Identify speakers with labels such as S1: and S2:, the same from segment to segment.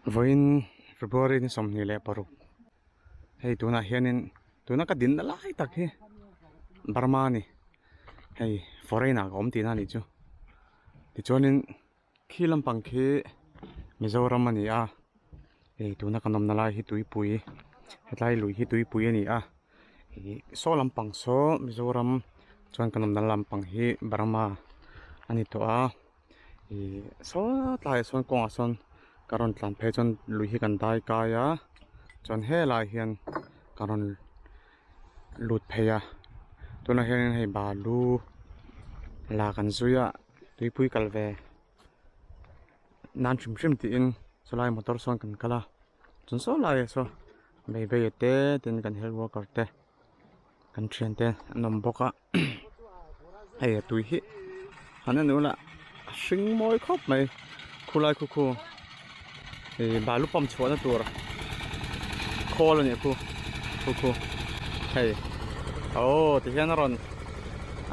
S1: Vawiin February ni 26 hei tunah hianin tuna ka dinna lai tak hi Burma a ni hei foreign ah ka awm tihna a nih chu tichuanin khi lampang khi Mizoram a ni a hei tuna kan awmna lai hi tuipui hetlai lui hi tuipui a ni a ih saw lampang saw Mizoram chuan kan awmna lampang hi Burma a ni tawh a. Ihh saw tlaiah sawn kawngah sawn ka rawn tlan phei chuan lui hi kan dai kai a chuan helaiah hian ka rawn lut phei a tunah hian hei balu la kan zui a tuipui kal ve nan hrim hrim tiin chulai motor sawn kan kal a chuan saw laiah sawn beibei te tin kan health worker te kan thiante an awm bawk a. Hei a tui hi han en ula a hring mawi khawp mai khulai khu khu ih balu pump chhuahna tur khawl a nih khu khu khu hei aw tihian a rawn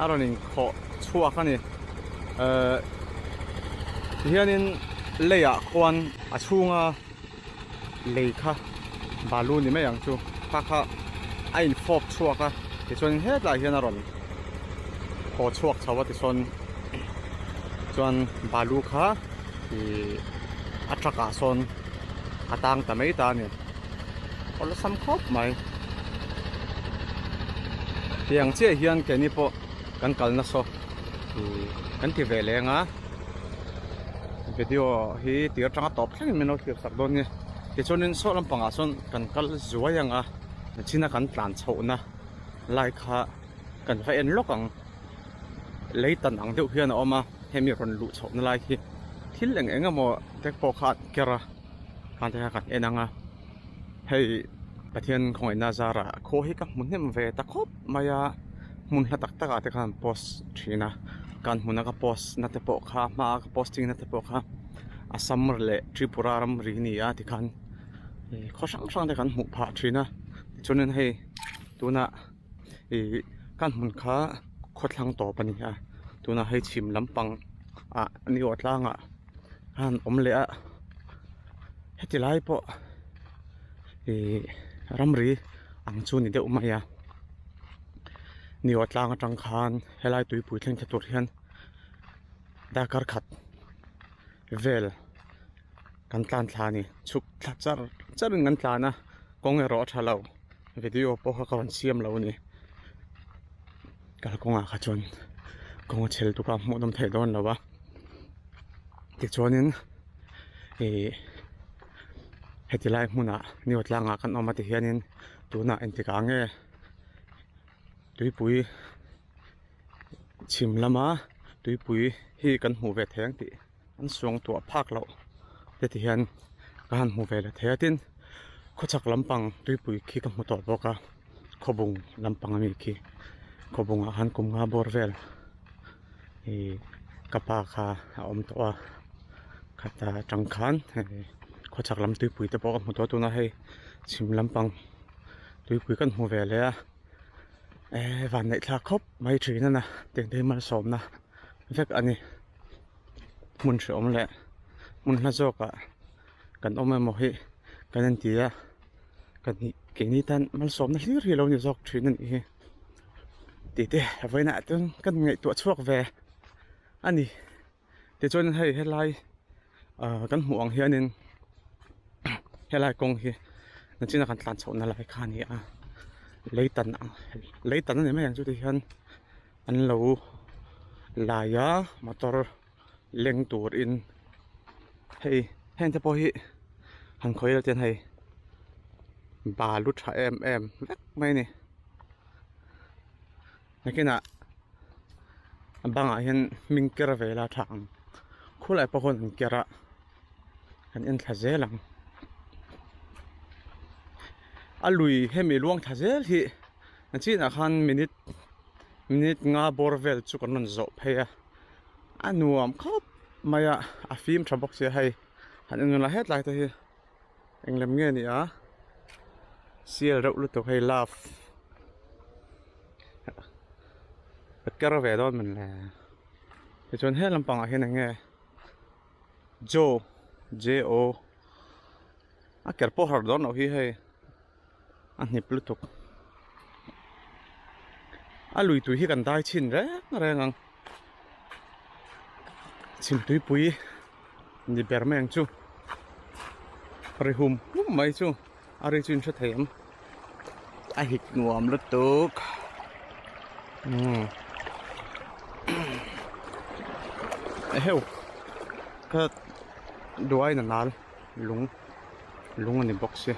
S1: a rawn inkhawh chhuak a ni ehh tihianin leiah khuan a chhunga lei kha balu ni mai ang chu kha kha a in fawp chhuak a tichuan hetlai hian a rawn haw chhuak chho a tisawn chuan balu kha ih a truck ah sawn a tang ta mai ta a ni awlsam khawp mai tiang chiah hian keini pawh kan kal nasa ih kan ti ve leng a. Video hi tir atanga tawp thlengin min lo thlir sak dawn nia tichuanin saw lampangah sawn kan kal zuai ang a china kan tlan chhohna lai kha kan va en lawk ang lei tan ang deuh hian a awm a hemi rawn luh chhohna lai hi thil eng eng emaw te pawh kha an ker a khang te kha kan en ang a hei Pathian khawngaihna zarah khaw hi ka hmu hnem ve ta khawp mai a hmun hla tak tak ah te khan post thin a kan hmuna ka post na te pawh kha hma a ka posting na te pawh kha Assam leh Tripura ramri ni a tikhan ih khaw hrang hrang te kan hmuh phah thin a tichuanin hei tunah ih kan hmun kha khawthlang tawp a ni a tunah hei chhim lampang ah ni aw tlangah a han awm leh a heti lai pawh ih ramri ang chu ni deuh mai a ni aw tlang atang khan helai tuipui thleng thla tur hian darkar khat vel kan tlan thla a ni chhuk thla char char in kan tlan a kawng erawh a tha lo video pawh kha ka rawn siam lo a ni kalkawngah kha chuan kawng a chhel tuk a hmuh nawm theih dawn lo a tichuanin ih heti lai hmunah new tlangah kan awm a tihianin tunah engtikah nge tuipui chhim lama tuipui hi kan hmuh ve thei ang tih an suang tuah phak loh te ti hian ka han hmu ve leh thei a tin khawchhak lampang tuipui khi ka hmu tawh bawk a khawbung lampang ami khi khawbung ah khan kum nga bawr vel ih ka pa kha a awm tawh a khata atang khan hei khawchhak lam tuipui te pawh ka hmu tawh a tunah hei chhim lampang tuipui kan hmu ve leh a eh van neih thlak khawp mai thin a na tengte hi malsawmna vek a ni. Hmun hrehawm leh hmun hla zawkah kan awm emaw hi kan inti a kan keini tan malsawmna hlir hi a lo ni zawk thin a nih hi tih te vawiinah chuan kan ngaihtuah chhuak ve a ni tichuan hei helai ah kan hmuh ang hianin helai kawng hi nachina kan tlan chhohna lai kha a ni a lei tan ang lei tan a ni mai ang chu ti hian. An lo lai a motor leng turin hei heng te pawh hi han khawi ila chuan hei balu tha em em vek mai a ni nakinah a bangah hian hming ker ve ila tha ang khulai pawh khawn an ker a kan en thla zel ang a lui hemi luang thla zel hi a chinah khan minute minute nga bawr vel chu kan rawn zawh phei a a nuam khawp mai a a fim tha bawk sia hei han en la hetlai te hi eng lem nge ni a sial reuh lutuk hei love ka ker ve dawn mawn le tichuan he lampangah hian eng nge Joe J O. A ker pawh harh dawn loh hi hei a hnip lutuk. A lui tui hi kan dai chhin reng reng ang. Chhim tuipui ni ber mai ang chu. Ri hum hum mai chu a ri chu in hre thei ang. A hik nuam lutuk. Umm. Eheu. Ka duai na nal lung lung a ni bawk sia.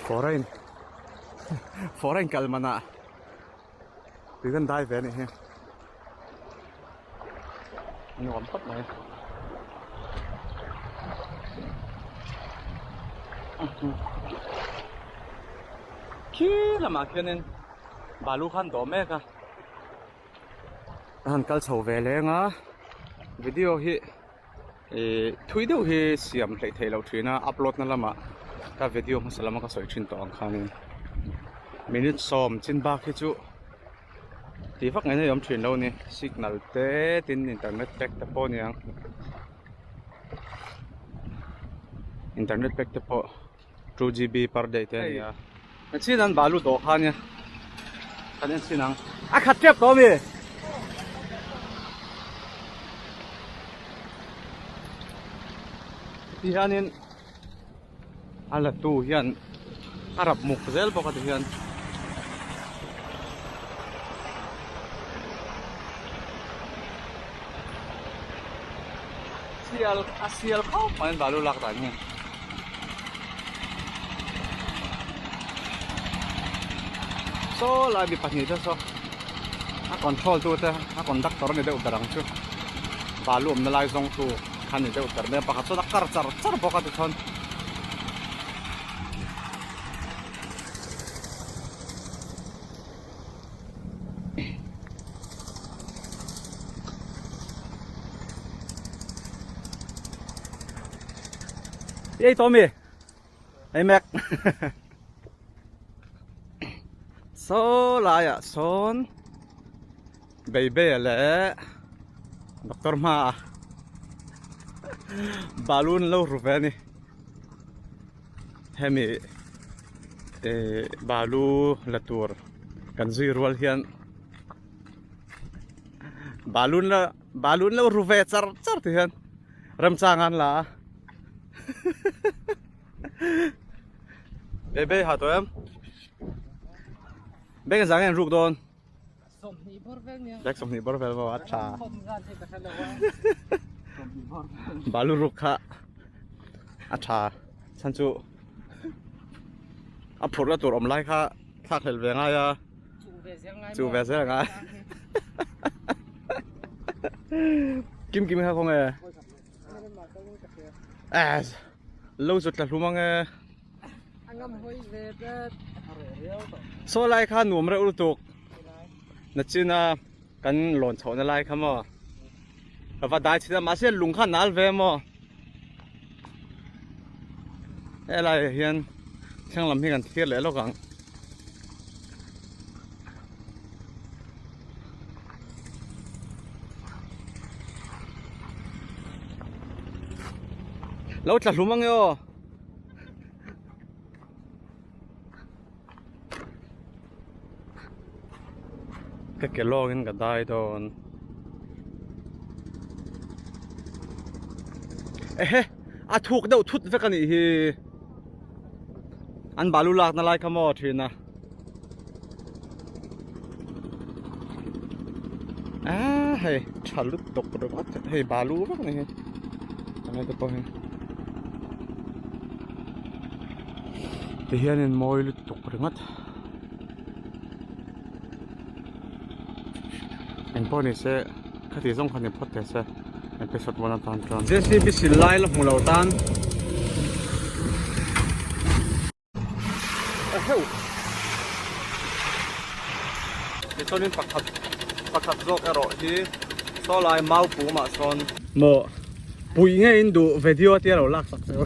S1: Foreign foreign kal manah tui kan dai ve a nih hi. Nuam khawp mai. Khi lamah khianin balu khan dawh mek a. A han kal chho ve leng a video hi ih thui deuh hi siam hleih theih loh thin a upload na lamah ka video hmasa lama ka sawi thin tawh ang khanin minute sawm chin bak hi chu tih vak ngaihna hi a awm thin lo a ni signal te tin internet pack te pawh a ni ang internet pack te pawh. 2GB per day te a ni a. Chin an balu dawh kha ania kan en chhin ang. A khat tep tawh ami? Ti hianin a la tu hian a rap muk zel bawk a ti hian. Sial a sial khawp mai an balu lak dan hi. Saw lai mi pahnih te saw a control tu te a conductor a ni deuh ber ang chu balu awmna lai zawng tu kha a ni deuh ber mai a pakhat chuan a kar char char bawk a tichuan. Ei tawh mi ei mek saw laiah sawn baby leh doctor hmaah balloon lo ru ve a ni. Hemi eh balu la tur kan zui rual hian balun la balun lo ru ve char char ti hian remchang an la a bebe ha tawh em beng zang en ruk dawn bag 20 bawr vel maw a tha balu ruk kha a tha chhan chu a phurh na tur awm lai kha thlak hlel ve ngai a chu ve zel ngai kim kim kha khawnge eh lo chu tla hlum ange Saw lai kha nuam reuh lutuk nachin a kan lawn chhoh na lai kha maw ka va dai chhin a mahse lung kha nal ve maw helai ah hian thleng lam hi kan thlir leh lawk ang. Lo tla hlum ange aw. Ka ke lawngin ka dai dawn. Ehe a thuk deuh thut vek a nih hi. An balu lak na lai kha maw thin a. Ah hei tha lutuk ringawt hei balu vek a ni hi. Enge te pawh hi. Ti hianin mawi lutuk ringawt. Eng pawh ni se khati zawng kha ni phawt teh se episode one atan chuan. JCB sil lai la hmu lo tan. Eheu. Tichuanin pakhat pakhat zawk erawh hi saw lai mau pumah sawn. Maw pui ngeiin duh video tia lo laksak cheu.